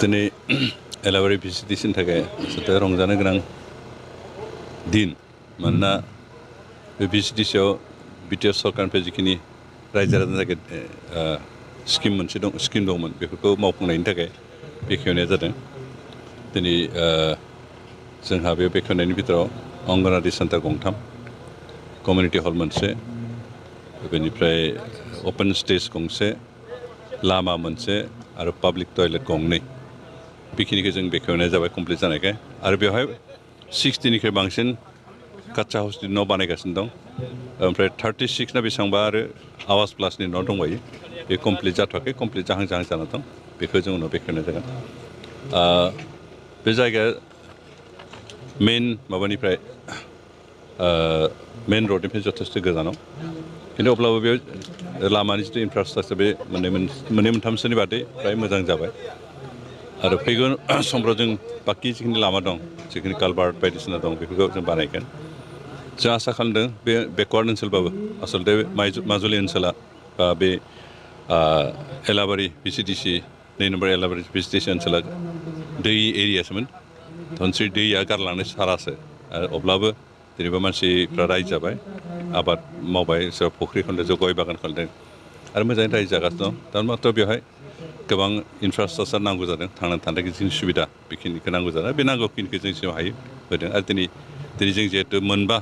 दिनै एलाबारि VCDCनि थाखाय जोबोद रंजानो गोनां दिन मानोना बे VCDCआव बिटिआर सरकारनिफ्राय जिखिनि रायजो राजानि थाखाय स्किम दंमोन बेफोरखौ मावफुंनायनि थाखाय बेखेवनाया जादों। दिनै जोंहा बे बेखेवनायनि भितराव अंगनवाड़ी सेन्टार गंथाम, कमिउनिटि हल मोनसे, बेनिफ्राय अपेन स्टेज गंसे, लामा मोनसे आरो पाब्लिक टयलेट गंनै बेखिनिखौ जों बेखेवनाय जाबाय कमप्लिट जानायखाय। आरो बेवहाय 60निख्रुइ बांसिन काच्चा हाउसनि न' बानायगासिनो दं। ओमफ्राय 36 ना बेसेबांबा आरो आवास प्लासनि न' दंबायो। बे कमप्लिट जाथ'वाखै, कमप्लिट जाहां जाना दं। बेखौ जों उनाव बेखेवनाय जागोन। बे जायगाया मेइन माबानिफ्राय मेइन रडनिफ्राय जथेस्थ' गोजानाव, खिन्थु अब्लाबो बेयाव लामानि जिथु इनफ्रास्ट्राक्चार बे मोननै मोनथामसोनि बादै फ्राय मोजां जाबाय। आरो फैगोन समफ्राव जों बाखि जिखिनि लामा दं, जिखिनि कालभार्ट बायदिसिना दं, बेफोरखौ जों बानायगोन। जों आसा खालामदों बे बेकवार्ड ओनसोलबाबो आसलथे माजुलि ओनसोला बा बे एलाबारि VCDC 2 नम्बर एलाबारि VCDC ओनसोला दै एरियासोमोन। धनस्रि दैया गारलांनाय सारासो। आरो अब्लाबो जेनेबा मानसिफ्रा रायजो जाबाय, आबाद मावबाय, सोरबा फुख्रि खन्दों, गय बागान खालामदों आरो मोजाङै रायजो जागासिनो दं। दा माथ्र बेवहाय गोबां इनफ्रास्ट्राक्चार नांगौ जादों, थांनानै थानो थाखाय जिखिनि सुबिदा बेखिनिखौ नांगौ जादों। बे नांगौखिनिखौ जों जेसेबां हायो होदों। आरो दिनै जों जिहेथु मोनबा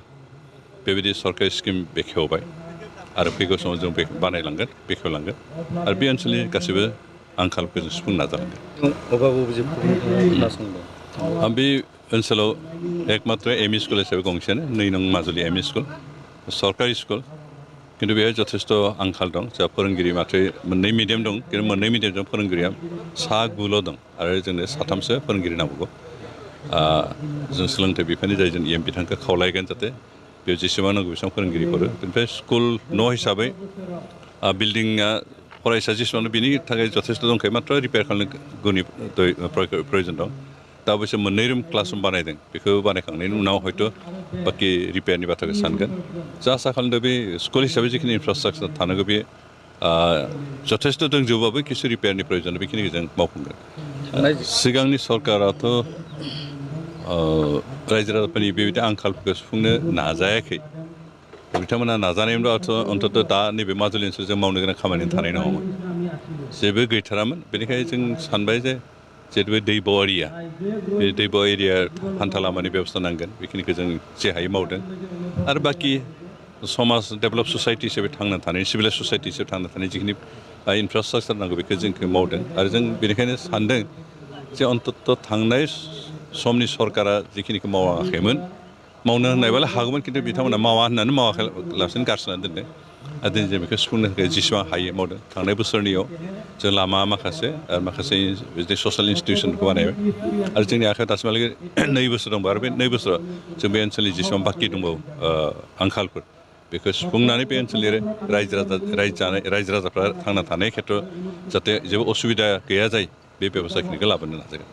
बेबायदि सरकारि स्किम बेखेवबाय आरो फैगौ समाव जों बानायलांगोन, बेखेवलांगोन आरो बे ओनसोलनि गासैबो आंखालखौ जों सुफुंनो नाजालांगोन। आं बे ओनसोलाव एकमात्र एम इ स्कुल हिसाबै गंसेयानो 2 नं माजुलि एम इ स्कुल, सरकारि स्कुल। खिन्थु बेहाय जथेस्थ' आंखाल दं। जोंहा फोरोंगिरि माथ्र 2 मिडियाम दं, खिन्थु 2 मिडियामजों फोरोंगिरिया 9 दं आरो जोंनो 3सो फोरोंगिरि नांगौ। जों सोलोंथाइ बिफाननि जाय जों बिथांखौ खावलायगोन जाहाथे बेयाव जेसेबां नांगौ बेसेबां फोरोंगिरि हरो। बेनिफ्राय स्कुल न' हिसाबै बिल्डिंआ फरायसा जेसेबां बिनि थाखाय जथेस्थ' दंखायो, माथ्र रिपेयार खालामनो प्रयजन दं। दा अबयस्से 2 रुम क्लासरुम बानायदों। बेखौ बानायखांनायनि उनाव हयथ' बाखि रिपेयारनि बाथ्राखौ सानगोन। जों आसा खालामदों बे स्कुल हिसाबै जिखिनि इनफ्रास्ट्राक्चार थानांगौ बे जथेस्थ' दंजोबाबो किसु रिपेयारनि प्रयजन, बेखिनिखौ जों मावफुंगोन। सिगांनि सरकाराथ' रायजो राजाफोरनि बेबायदि आंखालफोरखौ सुफुंनो नाजायाखै। बिथांमोना नाजानायमोनब्लाथ' अन्तत' दा नैबे माजुलि ओनसोलाव जों मावनो गोनां खामानि थानाय नङामोन, जेबो गैथारामोन। बेनिखायनो जों सानबाय जे जिहेतु बे दैब' एरिया, बे दैब' एरिया हान्था लामानि बेबस्था नांगोन, बेखिनिखौ जों जे हायो मावदों। आरो बाखि समाज डेभेलप ससाइटि हिसाबै थांना थानाय, सिभिलाइज ससाइटि हिसाबै थांना थानाय जिखिनि इनफ्रास्ट्राक्चार नांगौ बेखौ जों मावदों। आरो जों बेनिखायनो सानदों जे अन्तत' थांनाय समनि सरकारा जिखिनिखौ मावाखैमोन, मावनो होननायबालाय हागौमोन, खिन्थु बिथांमोना मावा होननानै मावालासिनो गारसोनानै दोनदों। आरो दिनै जों बेखौ सुफुंनो थाखाय जेसेबां हायो मावदों। थांनाय बोसोरनियाव जों लामा माखासे बिदि ससियेल इन्स्टिटिउसनखौ बानायबाय। आरो जोंनि आखायाव दासिमहालागै 2 बोसोर दंबावो। आरो बे 2 बोसोराव जों बे ओनसोलनि जेसेबां बाखि दंबावो आंखालफोर, बेखौ सुफुंनानै बे ओनसोलनि रायजो राजाफ्रा थांना थानाय खेथ्रआव जाहाथे जेबो असुबिदा गैया जायो, बे बेब'स्थाखिनिखौ लाबोनो नाजागोन।